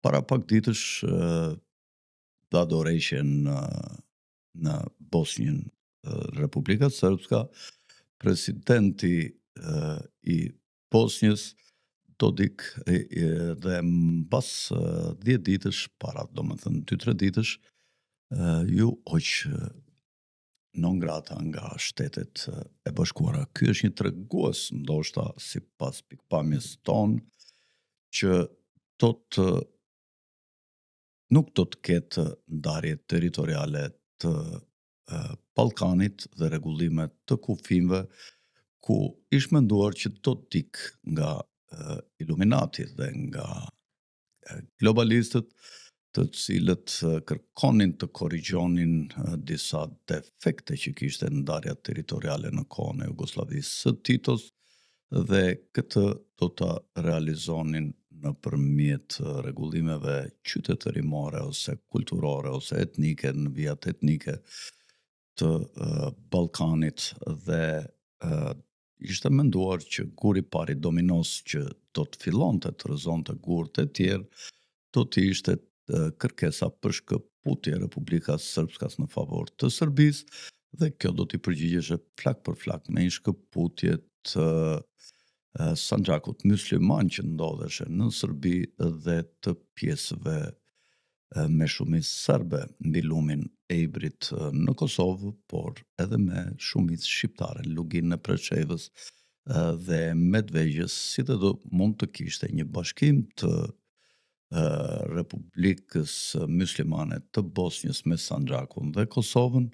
Para pak ditësh dha dorëheqjen në në Bosnjën, Republika Srpska, presidenti i Bosnjës Dodik, dhe mbas 10 ditësh, para domethënë 2-3 ditësh, iu hoq non grata nga Shtetet e Bashkuara. Ky është një tregues, ndoshta sipas pikëpamjes tonë, që do të nuk do të ketë ndarje territoriale të Ballkanit dhe rregullime të kufinjve, ku ish menduar që Dodik nga Illuminati dhe nga globalistët, të cilët kërkonin të korrigjonin disa defekte që kishte ndarja territoriale në kohën e Jugosllavisë së Titos, dhe këtë do ta realizonin nëpërmjet rregullimeve qytetërimore ose kulturore ose etnike në vijat etnike të Ballkanit, dhe ishte menduar që guri i parë i dominos që do të fillonte të rrëzonte gurët e tjerë do të ishte kërkesa për shkëputje e Republika Srpskas në favor të Serbisë, dhe kjo do t'i përgjigjeshe flak për flak me një shkëputje të Sanxhakut musliman që ndodheshe në Serbi dhe të pjesëve me shumicë serbe mbi lumin e Ibrit në Kosovë, por edhe me shumicë shqiptare në Luginën e Preshevës dhe Medvegjës, si dhe do mund të kishte një bashkim të Republikës Muslimane të Bosnjës me Sanxhakun dhe Kosovën.